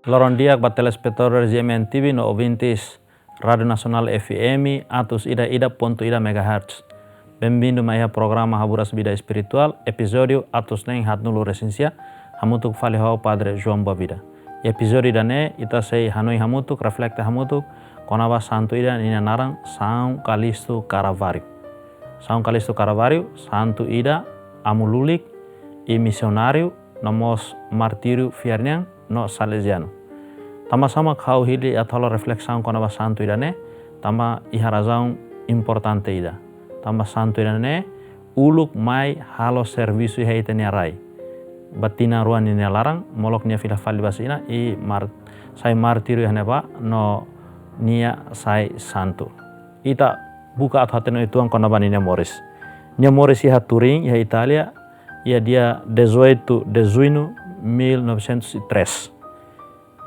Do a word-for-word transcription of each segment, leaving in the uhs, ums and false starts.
Loron di'ak ba telespetadór G M N T V no ouvintes Rádiu Nasionál F M atus ida ida pontu ida megahertz. Benvindu mai iha programa Haburas Vida Espirituál, epizódiu atus neen haatnulu resin sia, hamutuk fali ho Padre João Boavida. Iha epizódiu ida-ne'e, ita sei hanoin hamutuk, reflete hamutuk kona-ba santu ida ninia naran São Calixto Caravaggio. São Calixto Caravaggio, santu ida amu lulik, i misionáriu, no mós martíriu fiar nian no Salezianu. Tanba sá mak ha'u hili atu halo reflesaun kona-ba santu ida-ne'e? Tanba iha razaun importante ida. Tanba santu ida-ne'e uluk mai halo servisu iha ita-nia rai. Ba tinan rua ninia laran, molok nia fila fali ba Xina, i mar-, sai martíriu iha ne'ebá, no nia sai santu. Ita buka atu hatene uitoan kona-ba ninia moris. Nia moris iha Turim, iha Itália, iha dia dezoito de junho mil novecentos e três.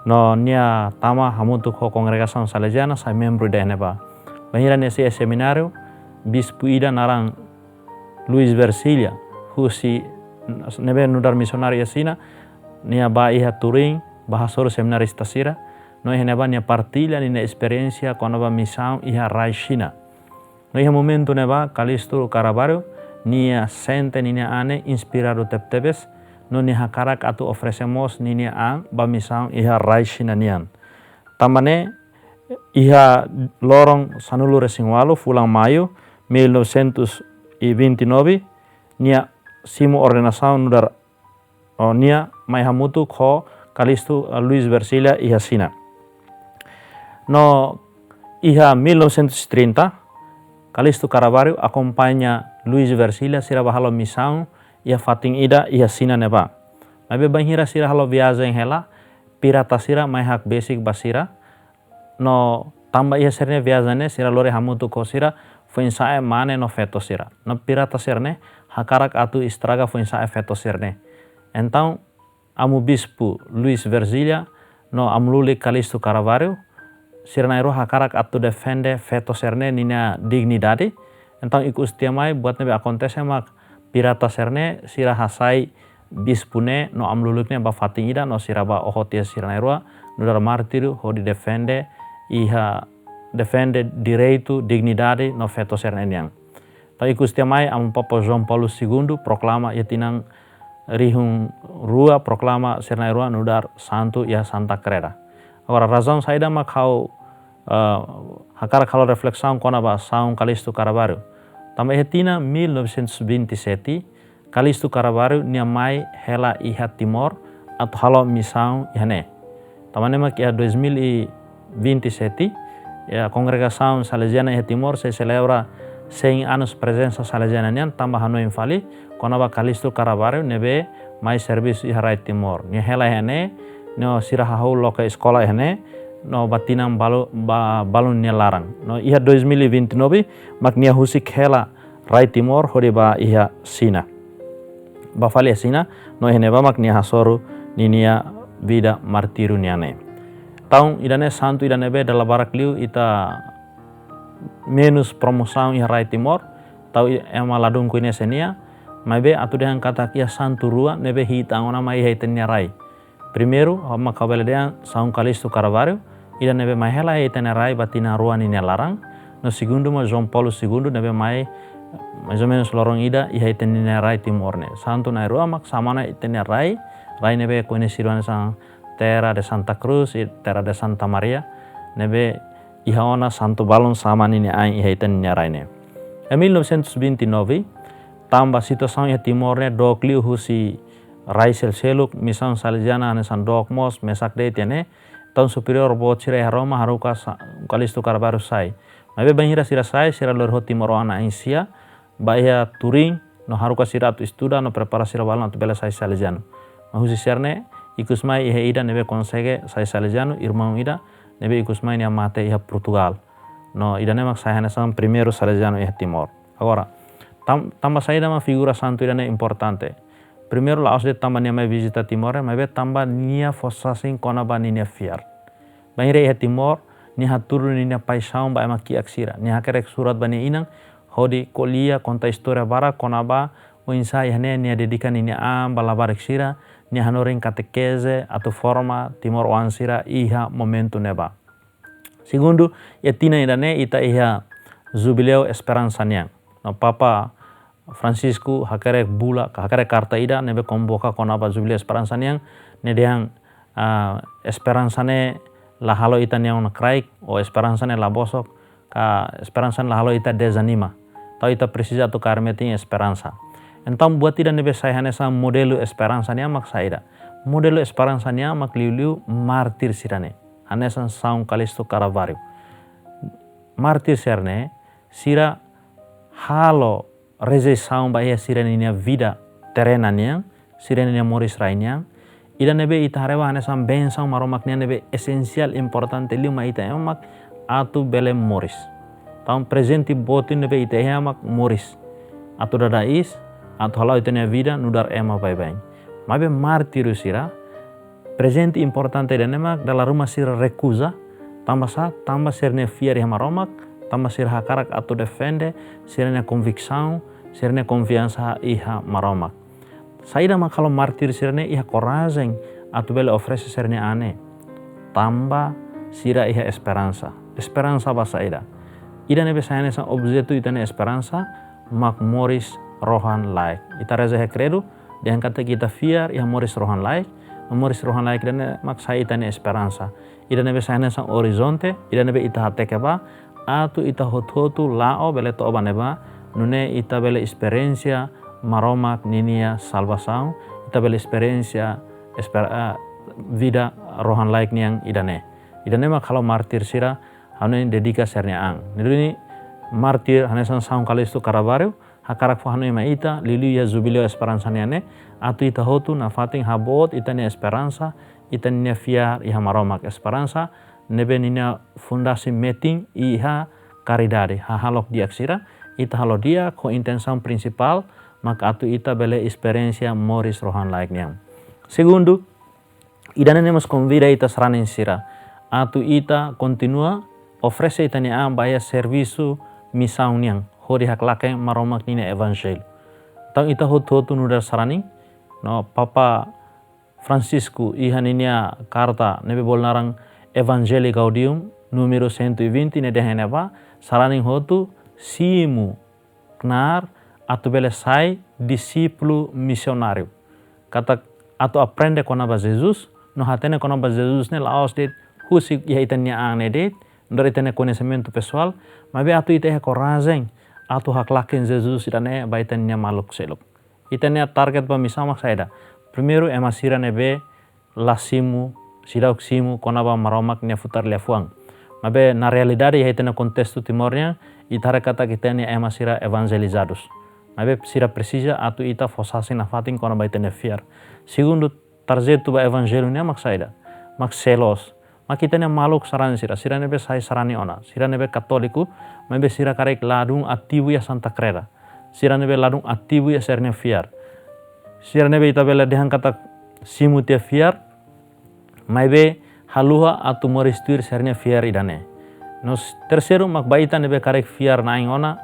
No nia tama hamutuk ho kongregasaun Saleziana, sai membru iha ne'ebá. Bainhira nia sei iha semináriu, bispu ida naran Luis Versilia, husi ne'ebé nu'udar misionáriu iha Xina, nia bá iha Turim, bá hasoru seminarista sira, no iha ne'ebá nia partilla ninia esperiénsia kona-ba misaun iha rai Xina. No iha momentu ne'ebá, Calixto Caravaggio, nia sente ninia an ne'e inspiradu tebetebes, no nia hakarak atu oferese mós ninia an ba misaun iha rai Xina nian. Tanba ne'e, iha loron sanulu resin ualu, fulan Maiu, mil novecentos e vinte e nove, nia simu ordenasaun nu'udar, oh, nia mai hamutuk ho Calixto, eh, Luis Versilia iha Xina. No iha mil novecentos e trinta, Calixto Caravaggio akompaña Luis Versilia sira bá halo misaun iha fatin ida iha Xina ne'ebá. Maibé bainhira sira halo viajen hela, pirata sira mai hakbesik ba sira, no tanba iha sira-nia viajen ne'e sira lori hamutuk ho sira foin-sa'e mane no feto sira. No pirata sira-ne'e hakarak atu estraga foin-sa'e feto sira-ne'e. Entaun, amu bispu Luis Versilia no amu lulik Calixto Caravaggio, sira na'in-rua hakarak atu defende feto sira-ne'e ninia dignidade. Entaun, ikus tiha mai buat ne'ebé akontese mak pirata sira-ne'e sira hasai bispu ne'e no amu lulik ne'e ba fatin ida no sira bá oho tiha sira na'in-rua nu'udar martíriu hodi defende iha, defende direitu, dignidade no feto sira-ne'e nian. Entaun, ikus tiha mai, amu Papa João Paulo Segundo proklama iha tinan rihun rua, proklama sira na'in-rua nu'udar santu iha Santa Kreda. Agora, razaun saida mak ha'u, eh, hakarak halo reflesaun kona-ba São Calixto Caravaggio? Tanba iha tinan mil novecentos e vinte e sete, Calixto Caravaggio nia mai hela iha Timor atu halo misaun iha ne'e. Tanba ne'e mak iha dois mil e vinte e sete, iha kongregasaun Saleziana iha Timor sei selebra cem anos prezensa Saleziana nian, tanba hanoin fali kona-ba Calixto Caravaggio ne'ebé mai servisu iha rai Timor. Nia hela iha ne'e, no sira hahú loke eskola iha ne'e, no ba tinan balu, ba, balun nia laran. No iha dois mil e vinte e nove, mak nia husik hela rai Timor hodi bá iha Xina. Bá fali iha Xina, no iha ne'ebá mak nia hasoru ninia vida martíriu nian ne'e. Entaun, ida-ne'e santu ida ne'ebé dala barak liu ita menus promosaun iha rai Timor, tau i-, ema ladún koñese nia, maibé atu dehan katak iha santu rua ne'ebé hi'it an ona mai iha ita-nia rai. Primeiru, ha'u mak ha'u bele dehan São Calixto Caravaggio, ida ne'ebé mai hela iha ita-nia rai ba tinan rua ninia laran, no segundu mak João Paulo Segundo ne'ebé mai mais ou menus loron ida iha ita-nia rai Timor ne'e. Santu na'in-rua mak sama ona ita-nia rai, rai ne'ebé koñesidu hanesan Terra de Santa Cruz i Terra de Santa Maria, ne'ebé iha ona santu balun sama ninia ain iha ita-nia rai ne'e. Iha mil novecentos e vinte e nove, tanba situasaun iha Timor ne'e dook liu husi rai sel-seluk, misaun Saleziana hanesan dook mós, mesak de'it iha ne'e, entaun superiór boot sira iha Roma haruka Sa-, Calixto Caravaggio sai. Maibé bainhira sira sai, sira lori ho timoroan na'in sia ba iha Turim, no haruka sira atu estuda no prepara sira balun atu bele sai Salezianu. No husi sira-ne'e, ikus mai iha ida ne'ebé konsege sai Salezianu, irmaun ida ne'ebé ikus mai nia mate iha Portugal. No ida-ne'e mak sai hanesan primeiru Salezianu iha Timor. Agora, tan-, tanba saida mak figura santu ida-ne'e importante? Primeiru, la'ós de'it tanba nia mai vizita Timor, maibé tanba nia fó sasin kona-ba ninia fiar. Bainhira iha Timor, nia hatudu ninia paixaun ba ema kiak sira. Nia hakerek surat ba nia inan, hodi ko'alia, konta istória barak kona-ba oinsá iha ne'e nia dedika ninia an ba labarik sira, nia hanorin katekeze atu forma timoroan sira iha momentu ne'ebá. Segundu, iha tinan ida-ne'e ita iha Jubileu Esperansa nian. No Papa Francisco hakerek bula, hakerek karta ida ne'ebé konvoka kona-ba Jubileu Esperansa nian, ne'e dehan, ah, esperansa ne'e la halo ita-nia ona kraik, ou esperansa ne'e la bosok, ka esperansa ne'e la halo ita dezanima. Tau ita presiza atu kaer metin esperansa. Entaun buat ida ne'ebé sai hanesan modelu esperansa nian mak saida? Modelu esperansa nian mak liuliu mártir sira-ne'e, hanesan São Calixto Caravaggio. Mártir sira-ne'e, sira halo rejeisaun ba iha sira-nia vida terrena nian, sira-nia moris rai nian. Ida ne'ebé ita haree ba hanesan bensaun Maromak nian ne'ebé esensiál, importante liu mai ita ema mak atu bele moris. Entaun prezente boot ne'ebé ita iha mak moris. Atu dada iis, atu hala'o ita-nia vida nu'udar ema baibain. Maibé mártir sira, prezente importante ida-ne'e mak dala ruma sira rekuza, tanba sá? Tanba sira-nia fiar iha Maromak, tanba sira hakarak atu defende sira-nia konviksaun, sira-nia konfiansa iha Maromak. Saida mak halo mártir sira-ne'e iha korajen atu bele oferese sira-nia an ne'e? Tanba sira iha esperansa. Esperansa ba saida? Ida ne'ebé sai hanesan objetu ita-nia esperansa mak moris rohan-laek. Ita reza iha kredu, dehan katak ita fiar iha moris rohan-laek, moris rohan-laek ida-ne'e mak sai ita-nia esperansa. Ida ne'ebé sai hanesan orizonte, ida ne'ebé ita hateke ba, atu ita hotu-hotu la'o bele to'o ba ne'ebá, nune'e ita bele esperiénsia Maromak ninia salvasaun, ita bele esperiénsia esper-, ah, vida rohan-laek nian ida-ne'e. Ida-ne'e mak halo mártir sira hanoin dedika sira-nia an. Ne'e duni mártir hanesan São Calixto Caravaggio, hakarak fó hanoin mai ita, liuliu iha Jubileu Esperansa nian ne'e, atu ita hotu nafatin haboot ita-nia esperansa, ita-nia fiar iha Maromak. Esperansa ne'ebé ninia fundasi metin iha karidade, hahalok di'ak sira, ita halo di'ak ho intensaun prinsipál, mak atu ita bele esperiénsia moris rohan-laek nian. Segundu, ida-ne'e mós konvida ita sarani sira atu ita kontinua oferese ita-nia an ba iha servisu misaun nian, hodi haklaken Maromak ninia evanjellu. Entaun ita hotu-hotu nu'udar sarani, no Papa Francisco iha ninia karta ne'ebé bolu naran Evangelii Gaudium númeru cento e vinte ne'e dehan iha ne'ebá, sarani hotu simu knaar atu bele sai disípulu misionáriu. Katak atu aprende kona-ba Jesus, no hatene kona-ba Jesus ne'e la'ós de'it husi iha ita-nia an ne'e de'it, nu'udar ita-nia koñesimentu pesoál, maibé atu ita iha korajen atu haklaken Jesus ida-ne'e ba ita-nia maluk seluk. Ita-nia target ba misaun mak saida? Primeiru, ema sira ne'ebé la simu, seidauk simu kona-ba Maromak nia futar liafuan. Maibé na realidade iha ita-nia kontestu Timor nian, ita haree katak ita-nia ema sira evanjelizadus. Maibé sira presiza atu ita fó sasin nafatin kona-ba ita-nia fiar. Segundu, tarjetu ba evanjellu nian mak saida? Mak selos. Mak ita-nia maluk sarani sira, sira ne'ebé sai sarani ona, sira ne'ebé katóliku, maibé sira karik ladún ativu iha Santa Kreda. Sira ne'ebé ladún ativu iha sira-nia fiar. Sira ne'ebé ita bele dehan katak simu tiha fiar, maibé haluha atu moris tuir sira-nia fiar ida-ne'e. No terseiru mak ba ita ne'ebé karik fiar na'in ona,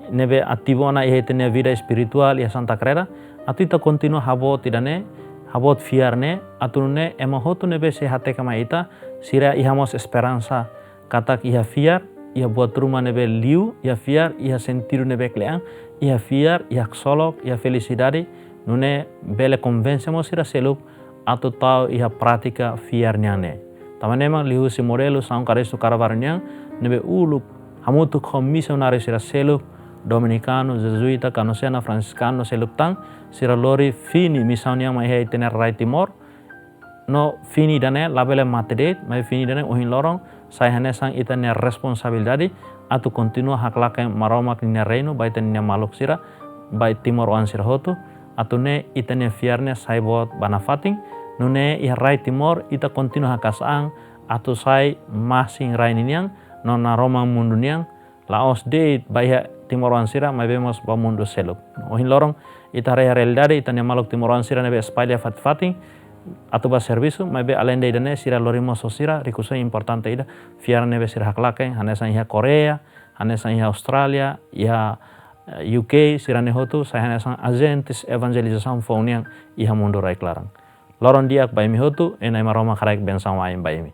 ne'ebé ativu ona iha ita-nia vida espirituál iha Santa Kreda, atu ita kontinua haboot ida-ne'e, haboot fiar ne'e, atu nune'e ema hotu ne'ebé sei hateke mai ita, sira iha mós esperansa katak iha fiar iha buat ruma ne'ebé liu, iha fiar iha sentidu ne'ebé kle'an, iha fiar iha ksolok, iha felisidade, nune'e bele konvense mós sira seluk atu tau iha prátika fiar nian ne'e. Tanba ne'e mak liuhusi modelu São Calixto Caravaggio nian ne'ebé uluk hamutuk ho misionáriu sira seluk, Dominikanu, Jezuíta, Kanosianu, Fransiskanu, seluk tan, sira lori fini misaun nian mai iha ita-nia rai Timor. No fini ida-ne'e labele mate de'it, maibé fini ida-ne'e ohin loron sai hanesan ita-nia responsabilidade atu kontinua haklaken Maromak ninia reinu ba ita-nia maluk sira, ba timoroan sira hotu, atu nune'e ita-nia fiar ne'e sai boot ba nafatin, nune'e iha rai Timor ita kontinua haka'as an atu sai masin rai ninian, no naroman mundu nian, la'ós de'it ba iha timoroan sira, maibé mós ba mundu seluk. Ohin loron, ita haree iha realidade, ita-nia maluk timoroan sira ne'ebé espalla fatin-fatin atu ba servisu, maibé aleinde ida-ne'e sira lori mós ho sira rikusoin importante ida, fiar ne'ebé sira haklaken, hanesan iha Koreia, hanesan iha Austrália, iha, eh, U K, sira-ne'e hotu sai hanesan ajentes evanjelizasaun foun nian iha mundu rai-klaran. Loron di'ak ba imi hotu, Nai Maromak haraik bensaun wa'in ba imi.